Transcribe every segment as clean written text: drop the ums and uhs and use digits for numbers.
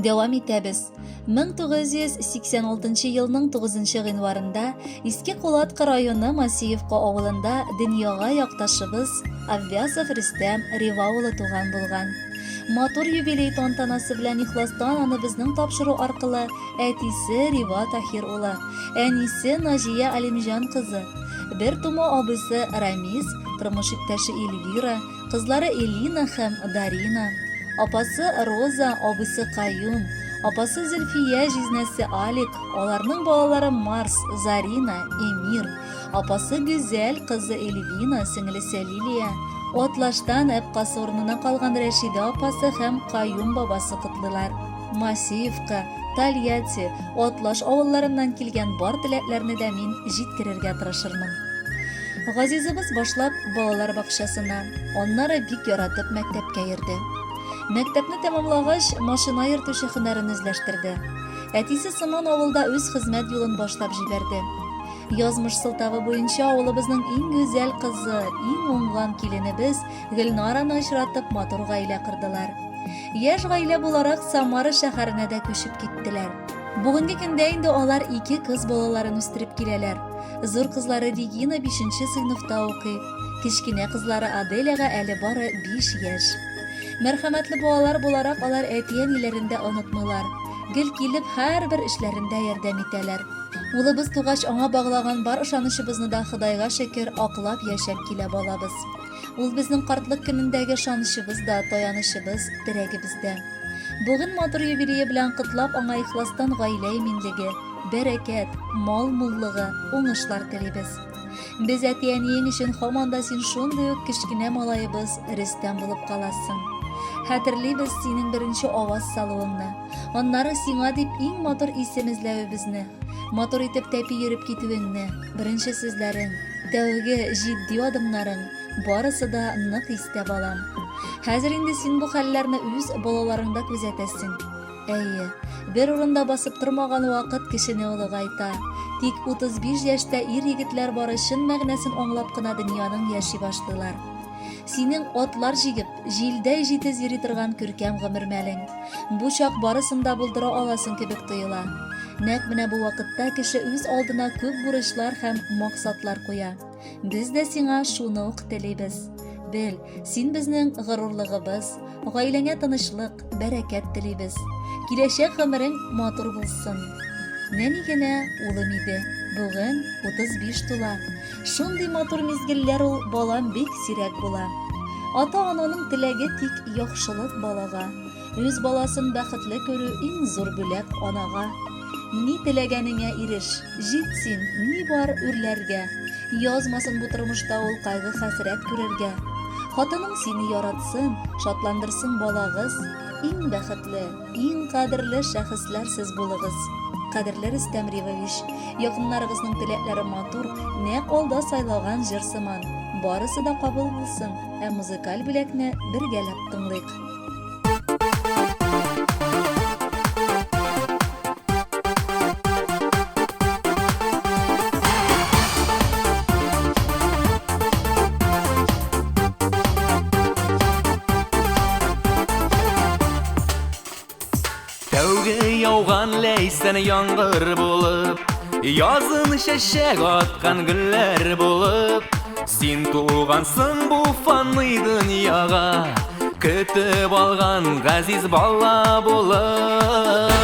Дәвам итәбез. 1986 елның 9 гыйнварында Иске Кулаткы районы Масиевка авылында дөньяга якташыбыз Аббясов Рөстәм Рива улы туган булган. Матур юбилей тантанасы белән ихластан аны безнең тапшыру аркылы әтисе Рива Таһир улы, әнисе Наҗия Алимҗан кызы, бер тума абыйсы Рамис, тормыш иптәше Эльвира, Кызлары Элина һәм Дарина, апасы Роза, абыйсы Каюм, апасы Зөлфия, җизнәсе Алик, аларның балалары Марс, Зарина, Эмир, апасы Гүзәл, кызы Эльвина, сеңлесе Лилия, Атлаштан әпкасы урынына калган Рәшидә апасы һәм Каюм бабасы котлыйлар. Масиевка, Тольятти, Атлаш авылларыннан килгән бар теләкләрне дә мин җиткерергә тырышырмын. Газизыбыз башлап балалар бакчасына, аннары бик яратып мәктәпкә йөрде. Мәктәпне тәмамлагач, машина йөртүче һөнәрен үзләштерде. Әтисе сыман авылда үз хезмәт юлын башлап җибәрде. Язмыш сылтавы буенча авылыбызның иң гүзәл кызы, иң уңган киленебез Гөлнараны очратып матур гаилә кордылар. Яшь гаилә буларак Самара шәһәренә дә күчеп киттеләр. Бүгенге көндә инде алар ике кыз балаларын үстереп киләләр. Зур кызлары Регина бишенче сыйныфта укый. Кечкенә кызлары Аделяга әле бары 5 яшь. Мәрхәмәтле балалар буларак алар әти-әниләрен дә онытмыйлар. Гел килеп, һәрбер эшләрендә ярдәм итәләр. Улыбыз тугач, аңа баглаган бар ышанычыбызны да Ходайга шөкер, аклап яшәп килә балабыз. Ул безнең картлык көнендәге ышанычыбыз да, таянычыбыз, терәгебез дә. Бүген матур юбилее белән котлап, аңа ихластан гаилә иминлеге, бәрәкәт, мал муллыгы, уңышлар телибез. Без әти-әниең өчен һаман да син шундый ук кечкенә малаебыз Рөстәм булып каласың. Хәтерлибез синең беренче аваз салуыңны, аннары сиңа дип иң матур исем эзләвебезне, матур итеп тәпи йөреп китүеңне, беренче сүзләрең, тәүге җитди адымнарың, барысы да нык истә, балам. Хәзер инде син бу хәлләрне үз балаларыңда күзәтәсең. Әйе, бер урында басып тормаган вакыт кешене олыгайта. Тик 35 яшьтә ир-егетләр бары чын мәгънәсен аңлап кына дөньяның яши башлыйлар. Синең атлар җигеп, җилдәй җитез йөри торган күркәм гомер мәлең. Бу чак барысын да булдыра аласың кебек тоела. Нәкъ менә бу вакытта кеше үз алдына күп бурычлар һәм максатлар куя. Без дә сиңа шуны ук телибез. Бел, син безнең горурлыгыбыз, гаиләңә тынычлык, бәрәкәт телибез. Киләчәк гомерең матур булсын. Нәни генә улым иде, бүген 35 тула. Шундый матур мизгелләр ул балам бик сирәк була. Ата-ананың теләге тик яхшылык балага. Үз баласын бәхетле күрү иң зур бүләк анага. Ни теләгәнеңә иреш, җит син, ни бар үрләргә. Язмасын бу тормышта ул кайгы-хәсрәт күрергә. Хатының сине яратсын, шатландырсын балагыз. Иң бәхетле, иң кадерле шәхесләр сез булыгыз. Кадерле Рөстәм Ривович, якыннарыгызның теләкләре матур, нәкъ алда сайлаган җыр сыман. Барысы да кабул булсын, ә музыкаль бүләкне бергәләп тыңлыйк. Тәүге яуган ләйсән яңгыр булып, Язын чәчәк аткан гөлләр булып, Син тугансың бу фани дөньяга, Көтеп алган газиз бала булып.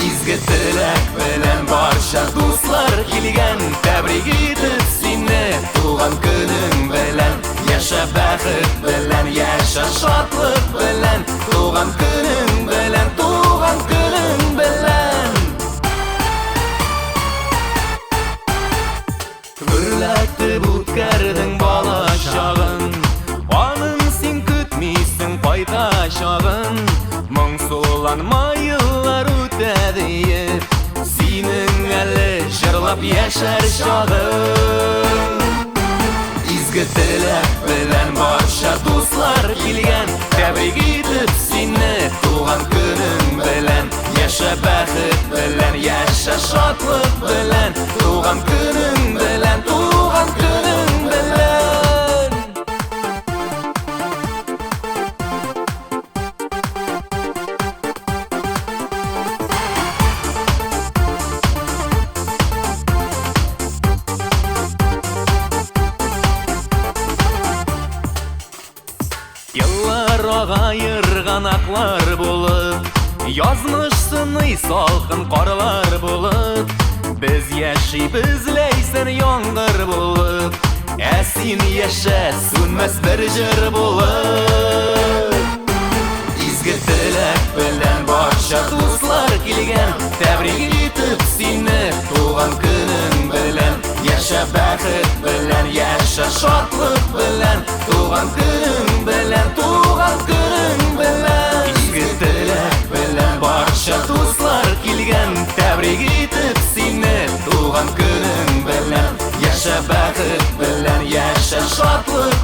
Изге теләк белән барча дуслар килгән, Тәбрик итеп сине туган көнең белән. Яшә бәхет белән, яшә шатлык белән, Туган көнең белән, туган көнең белән. Гөрләтеп үткәрдең бала чагын, Аның син көтмисең кайтачагын. Моңсуланма еллар үтә диеп, Синең әле җырлап яшәр чагың. Изге теләк белән барча дуслар килгән, Тәбрик итеп сине туган көнең белән. Яшә бәхет белән, яшә шатлык белән, Туган көнең белән, туган көнең белән. Еллар ага ерганаклар булып, Язмыш сыный салкын карлар булып, Без яшибез ләйсән яңгыр булып, Ә син яшә сүнмәс бер җыр булып. Изге теләк белән барча дуслар килгән, Тәбрик итеп сине туган көнең белән. Яшә бәхет белән, яшә шатлык белән, Туган көнең белән, туган көнең белән. Изге теләк белән барча дуслар килгән, Тәбрик итеп сине туган көнең белән. Яшә бәхет белән, яшә шатлык.